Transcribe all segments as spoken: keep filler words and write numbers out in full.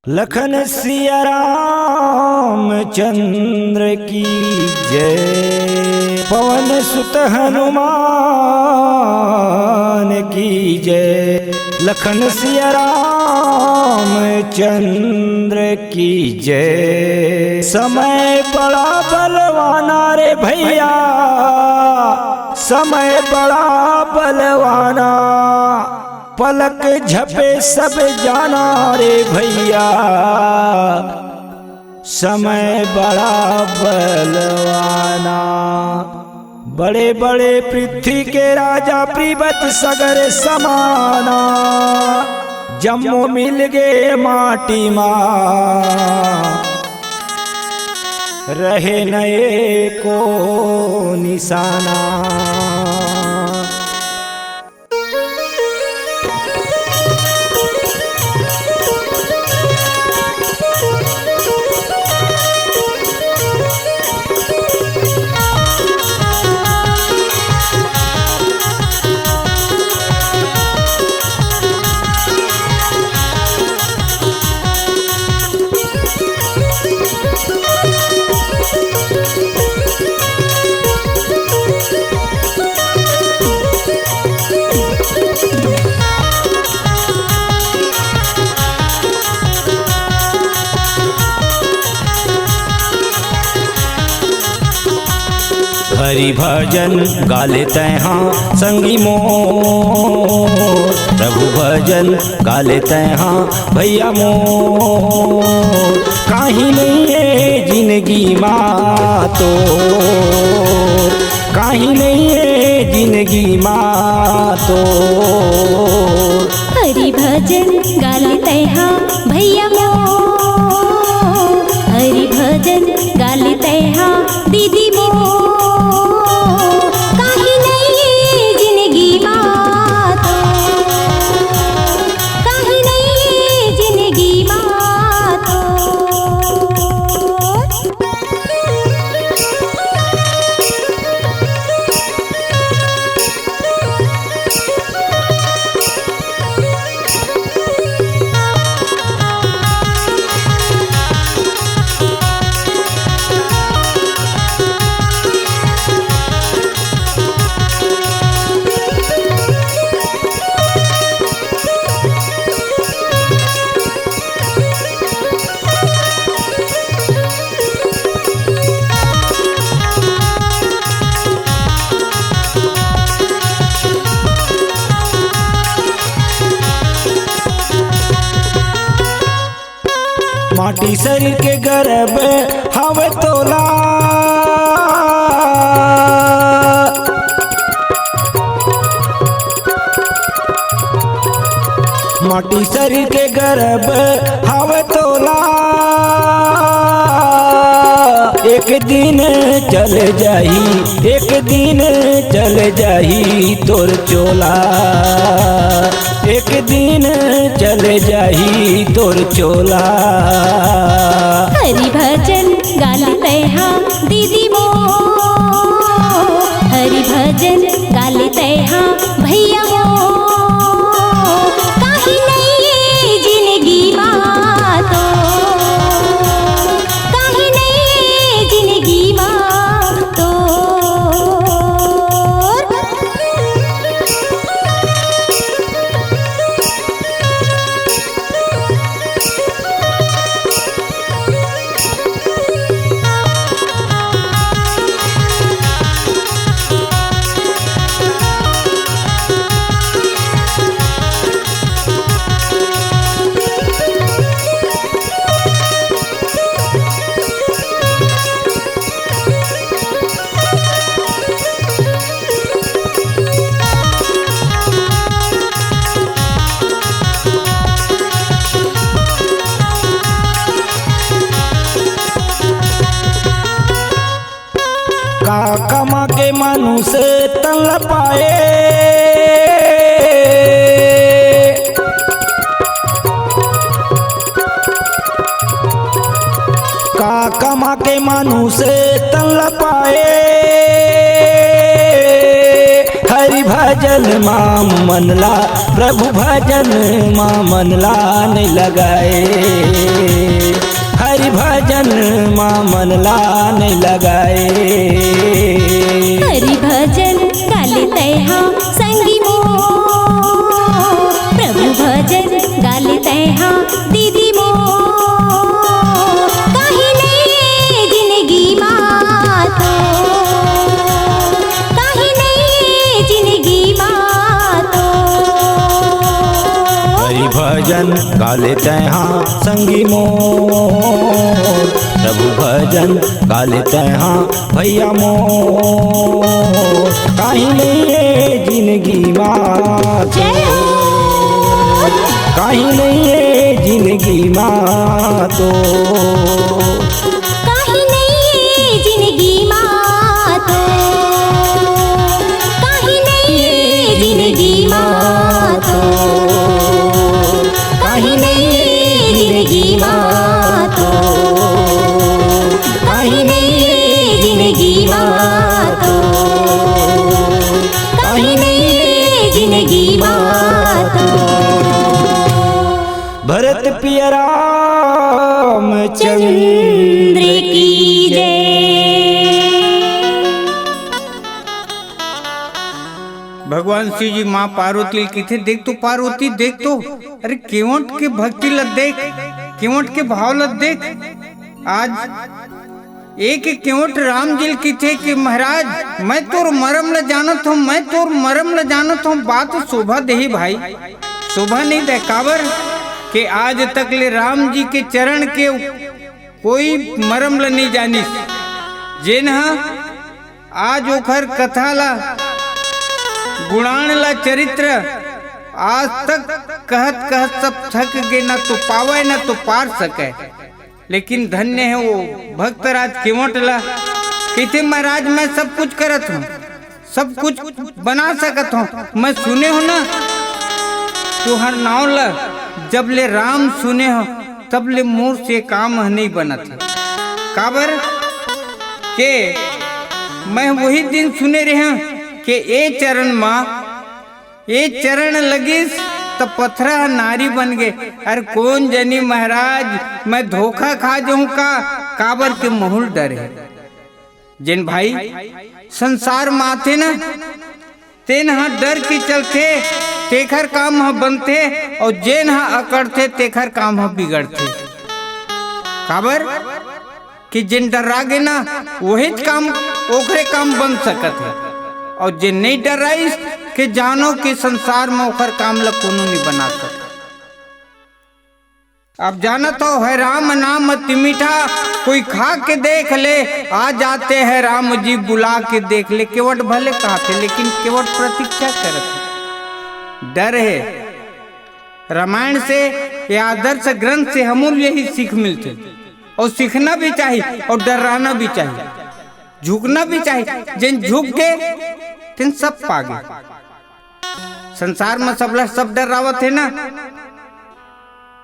लखन सिया रामचंद्र की जय, पवन सुत हनुमान की जय, लखन सिया रामचंद्र की जय। समय बड़ा बलवाना रे भैया, समय बड़ा बलवाना, पलक झपे सब जाना रे भैया, समय बड़ा बलवाना। बड़े बड़े पृथ्वी के राजा पृथ्वीवत सगर समाना, जम्मो मिल गे माटी मा, रहे न एको निशाना। हरि भजन गाले तैहा संगी मोर, प्रभु भजन गाले तैहा भैया मोर। काही नहीं है जिंदगी मा तो, काही नहीं है जिंदगी मा तो। हरि भजन गाले तैहा भैया मोर, हरि भजन गाले तैहा दीदी मोर। काही नहीं जिंदगी मा तो, काही नहीं जिंदगी मा तो। माटी शरीर के गरब हवे तोला, माटी शरीर के गरब हवे तोला। एक दिन चल जाही, एक दिन चल जाही तोर चोला, एक दिन चल जाही तोर चोला। हरि भजन गाले तैहा दीदी मोर, हरि भजन गाले तैहा भैया मोर। काही नहीं जिंदगी मा तो, काही नहीं जिंदगी मा तो। का कमा के मानुष तन ल पाए, का कमा के मानुष तन ल पाए। हरि भजन मा मन ला, प्रभु भजन मा मन ला नहीं लगाए। मन ला नइ लगाए। हरि भजन गाले तैहा संगी मोर, प्रभु भजन गाले तैहा दीदी मोर। काहे नइ जिनगी मा तो, काहे नइ जिनगी मा तो। हरि भजन गाले तैहा संगी मोर, प्रभु भजन गाले तैहा भैया मोर। काहे नइ जिनगी मा तो, जय हो। काहे नइ जिनगी मा तो। काहे नइ जिनगी मा तो, काहे नइ जिनगी मा तो, काहे नइ जिनगी मा तो, काहे नइ जिनगी मा तो, काहे नइ जिनगी मा तो। भरत पिया रामचंद्र की जय। भगवान शिव जी माँ पार्वती ल किथे, "देख तो पार्वती, देख तो, अरे केवट के भक्ति ल देख, केवट के भाव ल देख।" आज एक केवट राम जी ल किथे कि महाराज, मैं तोर मरम ल जानत हूँ, मैं तोर मरम ल जानत हूँ, बात शोभा देही भाई, शोभा नहीं दे। काबर के आज तक ले राम जी के चरण के कोई मरम ल नहीं जानिस। जेन ह आज ओखर कथा ला, गुणान ला, चरित्र आज तक कहत कहत सब थक गे, ना तो पावे ना तो पार सके। लेकिन धन्य है वो भक्तराज केवट ला, कहिथे महाराज मैं सब कुछ करत हूँ, सब कुछ बना सकत हूँ, मैं सुने हूँ ना तुहर नाव ला, जब ले राम सुने हूँ तब ले मोर से काम ह नहीं बनत है। काबर के मैं वही दिन सुने रहे हूँ कि ए चरण मा ए चरण लगिस त पथरा ह नारी बन गे। अरे कोन जनी महाराज, मैं धोखा खा जाऊं का? काबर के महूँ ल डर हे। जेन भाई संसार म आथे ना, तेन ह डर के चलथे, तेखर काम ह बनथे, अउ जेन ह अकड़थे, तेखर काम ह बिगड़थे। काबर? कि जेन डर्रा गे ना, वहीच काम, ओखरे काम बन सकत हे। अउ जेन नइ डर्राइस, के जानो कि संसार म ओखर काम ल कोनो नइ बना सकत। अब जानत हो, है राम नाम अति मीठा, कोई खा के देख ले, आ जाते हैं राम जी बुला के देख ले। केवट भले कहत हे, लेकिन केवट प्रतीक्षा करत हे, डर हे। रामायण से या आदर्श ग्रंथ से हमन ल यही सीख मिलथे। अउ सीखना भी चाही अउ डर्राना भी चाही, झुकना भी चाही। जेन झुक गे, तेन सब पा गे। संसार म सबला सब डर्रावत हे ना,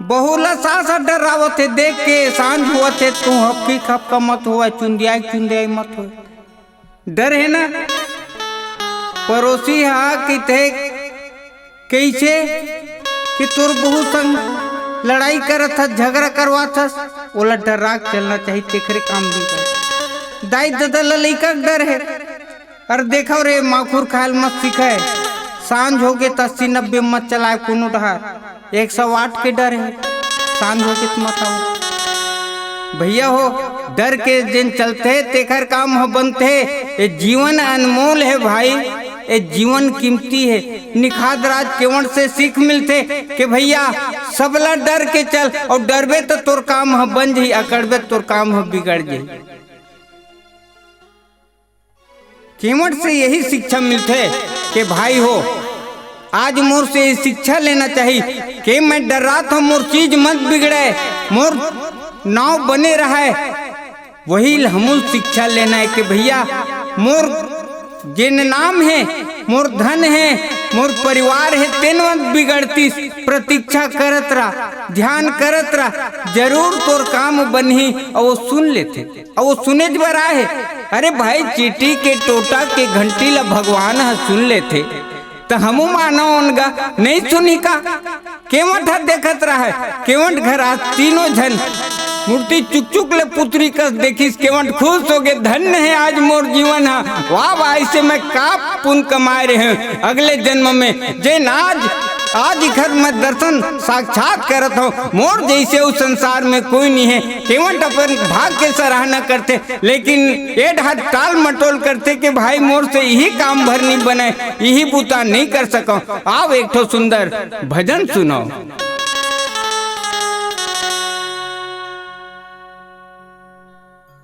बहू ला सास ह डर्रावत हे, देख के सांझ होवत हे, तू हपकी खपका मत होवय, चुंदियाई चुंदियाई मत होवय। डर हे ना? परोसी हा किथे कइसे कि तोर बहू संग लड़ाई करत हस, झगरा करवात हस, ओला डर्रा के चलना चाही, तेखरे काम भी कर। दाई ददा ला लइका के डर हे। अरे देखव रे, माखुर खायल मत सीखय, सांझ होगे त अस्सी नब्बे मत चलाय कोनो डहार। एक सौ आठ के डर हे, सांझ होगे त मत आव। भइया हो, डर के जेन चलथे, तेखर काम ह बनथे। ए जीवन अनमोल हे भाई, ए जीवन कीमती हे। निखाद राज केवट से सीख मिलथे कि भइया, सबला डर के चल, अउ डरबे त तोर काम ह बन जही, अकड़बे त तोर काम ह बिगड़ जही। केवट से यही शिक्षा मिलथे के भाई हो, आज मोर से ये शिक्षा लेना चाही के मैं डर्रात हूँ, मोर चीज मत बिगड़े, मोर नाव बने रहय। वही ल हमू ल शिक्षा लेना हे के भइया, मोर जेन नाम हे, मोर धन हे, मोर परिवार हे, तेन मत बिगड़तिस। प्रतीक्षा करत रह, ध्यान करत रह, जरूर तोर काम बनही। अउ वो सुन लेथे। अउ वो सुनेच बर आए हे। अरे भाई, चींटी के टोटा के घंटी ल भगवान ह सुन लेथे, त हमू मानव ओन गा नइ सुनही का? केवट ह देखत रहय, केवट घर आज तीनों झन मूर्ति चुक चुक ले पुतरी कस देखिस, केवट खुश होगे, धन्य हे आज मोर जीवन हा। वाह वाह, अइसे मैं का पुन कमाए रहेंव अगले जन्म में, जेन आज, आज इखर मैं दर्शन साक्षात करत हंव। मोर जइसे ओ संसार में कोई नइ हे। केवट अपन भाग के सराहना करथे, लेकिन ए डहर टाल मटोल करथे कि भाई, मोर से इही काम भर नइ बनय, इही बुता नइ कर सकंव। आव, एक ठो सुंदर भजन सुनव।